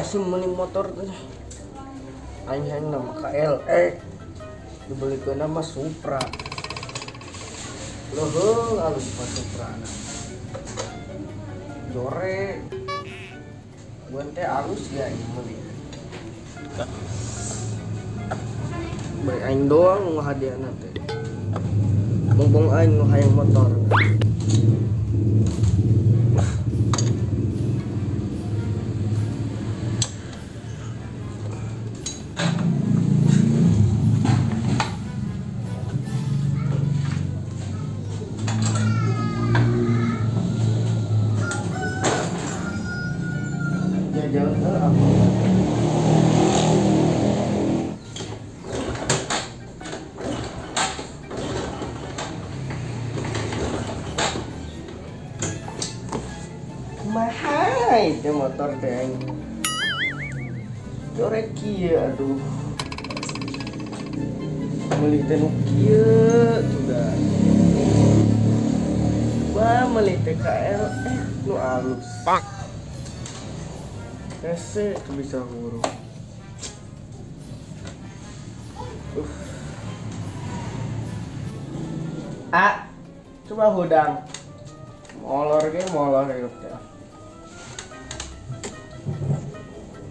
Sih meuli motor teh. Aing hayang nama KLX. Dibelikeun mah Supra. Leuheung alus mah Supra na. Jore. Gua teh alus ya aing meuli. Bari aing doang nu ngahadiahna teh. Mumpung aing nu hayang motor. Mahal itu motor teh aing. Jorek kieu aduh. Meuli teh nu kieu juga. Wah, meuli teh KLX nu alus. Pak. Hese teu bisa huruf. Ah, coba hudang. Molor ge molor hirup teh.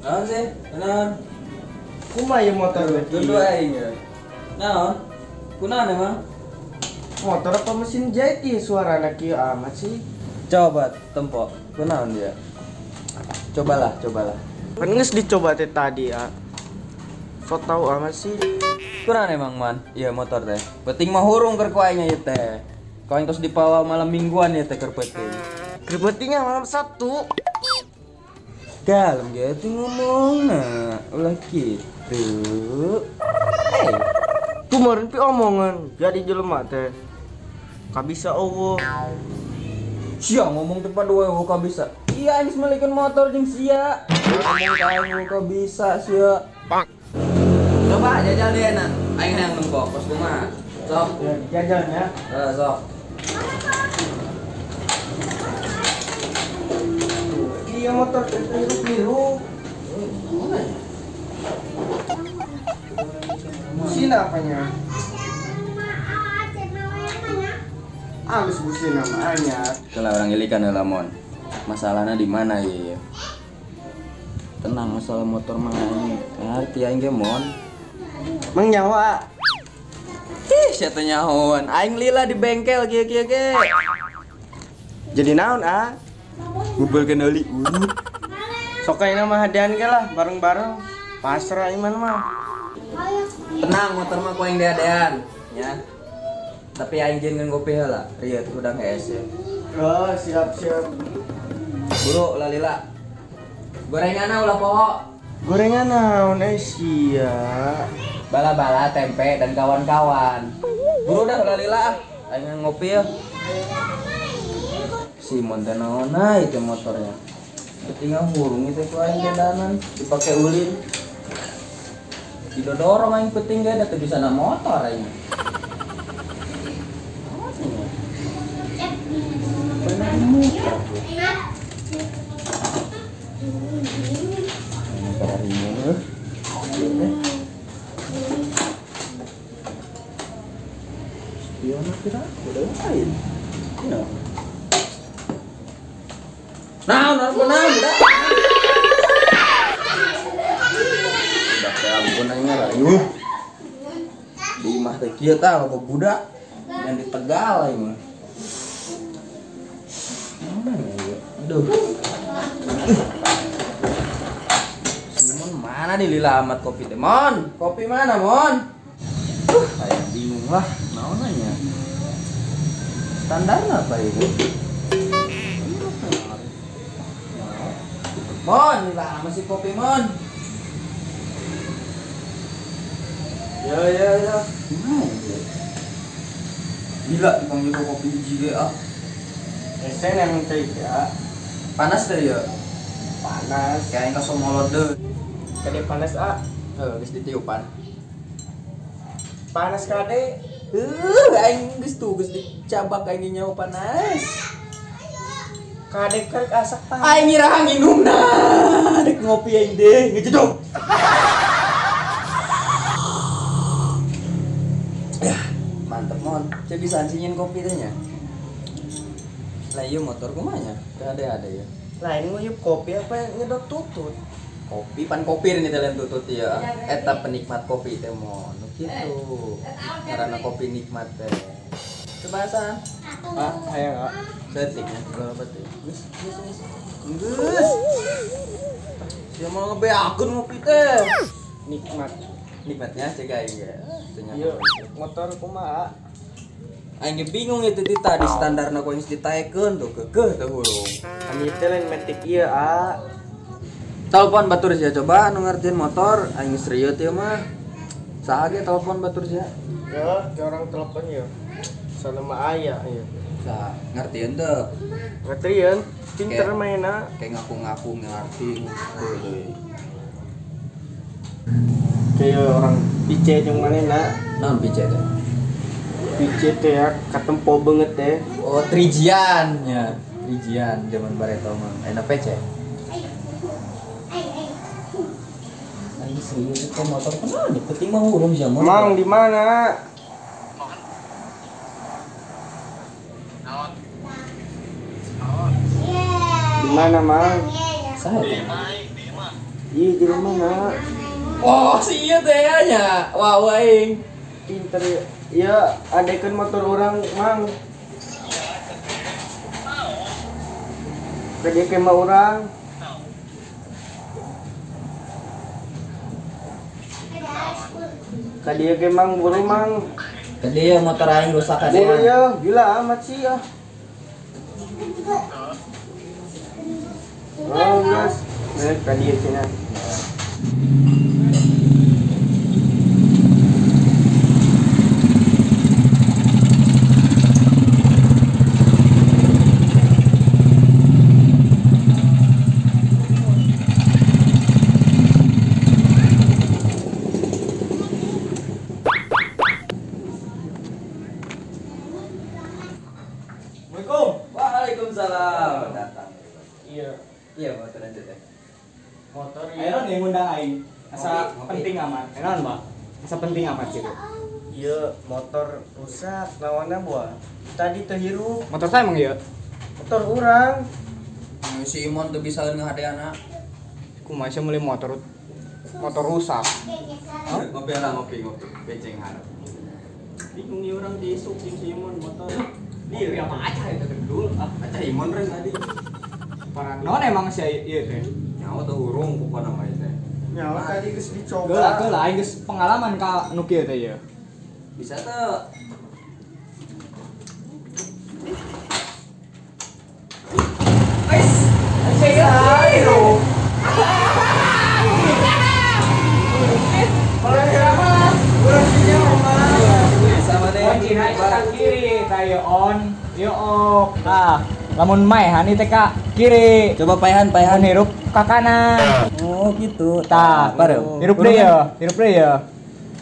Naon sih? Naon? Kumaha ieu motor teh? Dulu aing ya. Naon? Kunaon emang? Motor apa mesin jahit ieu suarana kieu amat sih? Coba tempo. Kunaon dia? Cobalah, cobalah. Kan geus dicoba teh tadi ya. So tau amat sih. Kunaon emang man? Iya motor teh. Penting mah hurung keur ku aing ieu teh. Kau yang terus dipawa malam mingguan ya teh keur penting. Keur pentingnya malam Sabtu. Kalem gitu ngomongna, ulah gitu. Hey. Kumarin pi omongan jadi jelema teh. Kabisa eueuh. Sia ngomong depan dua eueuh kabisa. Iya aing meulikeun motor jeung sia. Ngomong ka aing kabisa sia. Pak. Coba jajal deh na. Aing hayang nempo kos kumaha. Sok. Ya, jajalnya. Heeh, sok. Iya motor biru-biru. Mana ya? Busina apanya? Alus busina mah anyar. Kalau orang ilikan lamun. Masalahnya di mana ya? Tenang masalah motor mah aing. Ngerti aing ge mon. Mang nyawa. Ih, sia teh nyahoan. Aing lila di bengkel kieu-kieu ge. Jadi naon ah? Ngumpulkeun oli. Sok ayeuna mah hadian ge lah bareng-bareng. Pasrah iman mah. Tenang motor mah ku aing diadean ya. Tapi aing jeung ngopi heula. Rieu udang hese. Oh, siap-siap. Buru ulah lila. Gorenganna ulah poho. Gorengan naon sia? Bala-bala tempe dan kawan-kawan. Buru dah ulah lila ah. Aing ngopi ya. Simon teh naon itu motornya. Ketinggal hurung itu ku aing dandanan dipake ulin. Didodorong aing penting ge da teu bisa na motor aing. Spion kira udah lain. Ya. Naon naon naon budak. Budak teh ampun aing ngarayu. Di imah teh kieu tah loba budak yang di Tegal aing mah. Mana ya? Aduh. Simon mana di lila amat kopi teh? Mon, kopi mana, Mon? Aing bingung lah, naon nya. Standarna apa ieu? Mon, lah masih kopi Mon. Ya ya ya. Gimana ya? Gila dipanggil ke kopi hiji ge ah. Esen yang cai ya. Panas deh ya. Panas. Kayak yang kasomolot deh. Kade panas ah. Heuh, geus ditiupan. Panas kade. Heuh, aing geus tuh geus dicabak aing nyawa panas. Kadek karek asak tah. Aing ngirah nginumna. Dek ngopi aing deh, ngejedog. Ya, mantep mon. Cek bisa nyieun kopi teh nya. Lah ieu motor kumaha nya? Teu ada ya. Lain nguyup kopi apa nyedot tutut? Kopi pan kopi ini teh tutut ya. Eta penikmat kopi teh mon. Nu kitu. Karena kopi nikmat teh. Coba san. Ah, hayang ah. Setik nya, berapa teh? Geus, geus, geus. Geus. Sia mau ngebeakeun ngopi teh. Nikmat. Nikmatnya cek aing ge. Iya, motor kumaha? Aing ge bingung itu ti tadi standarna ku geus ditaekeun tuh keukeuh teh hurung. Ami teh lain metik ieu, ah. Telepon batur sia coba anu ngertiin motor, aing geus rieu teh mah. Saha ge telepon batur sia? Ya, ke orang telepon ya. Sama ayah ya. Sa, ngertiin teu? Ngertiin, pinter mainna. Kayak ngaku-ngaku ngerti. Kayak orang pice jeung manehna. Naon pice teh? Pice teh ya katempo banget teh. Oh, trijian nya. Trijian zaman bareto mah. Enak PC. Aing serius itu motor kunaon? Penting mah hurung zaman. Mang di mana? Di mana, Mang? Saha teh? Iya, di mana? Oh, si ieu teh nya. Wah, aing. Pinter ya. Iya, adekeun motor orang, Mang. Ka dieu mah urang. Ka dieu ge Mang buru, Mang. Ka dieu motor aing rusak ka dieu. Buru ya, gila amat sih ya. Oh, guys. Ka dieu cenah. Assalamualaikum. Waalaikumsalam. Datang. Iya. Iya, motor aja teh. Motor iya. Ayo nih ngundang aing. Asa penting amat. Enaon, Pak? Asa penting amat gitu. Iya, motor rusak lawanna buah. Tadi teu hirup. Motor saya emang ieu? Motor urang. Si Imon teu bisa ngahadeana. Kumaha sih meuli motor motor rusak. Ngopi lah, ngopi, ngopi. Beceng harap. Bingung ieu urang diisuk jeung si Imon motor. Iya, apa aja itu dulu. Aca Imon ren tadi. Parah non emang sih ieu teh. Nyawa teh hurung pokona mah teh. Nyawa tadi geus dicoba. Geula geula aing geus pengalaman ka nu kieu teh ieu. Bisa teu? Ais, ayo. Kiri, tayo on, yo off. Nah, lamun maehan teh ka kiri. Coba paehan, paehan hirup ka kanan. Oh, gitu. Tah, bareng. Hirup deui ya, hirup deui ya.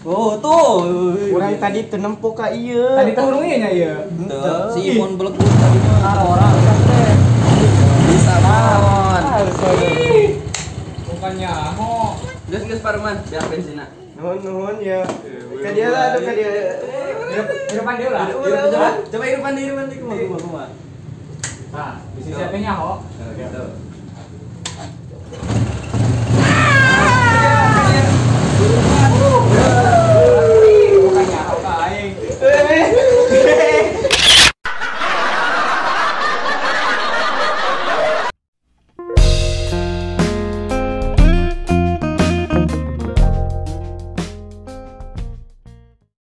Oh, tuh. Urang tadi teu nempo ka ieu. Tadi teh hurung ieu nya ieu. Teu, si Imon belegut tadi mah. Orang teh. Bisa mon. Bukannya ho. Geus geus pareman, biar bensinna. Nuhun nuhun ya. Ka dia lah, ka dia. Hirupan dia lah. Coba hirupan dia, hirupan dia kumaha kumaha kumaha. Nah, bisa siapa nya ho? Gitu.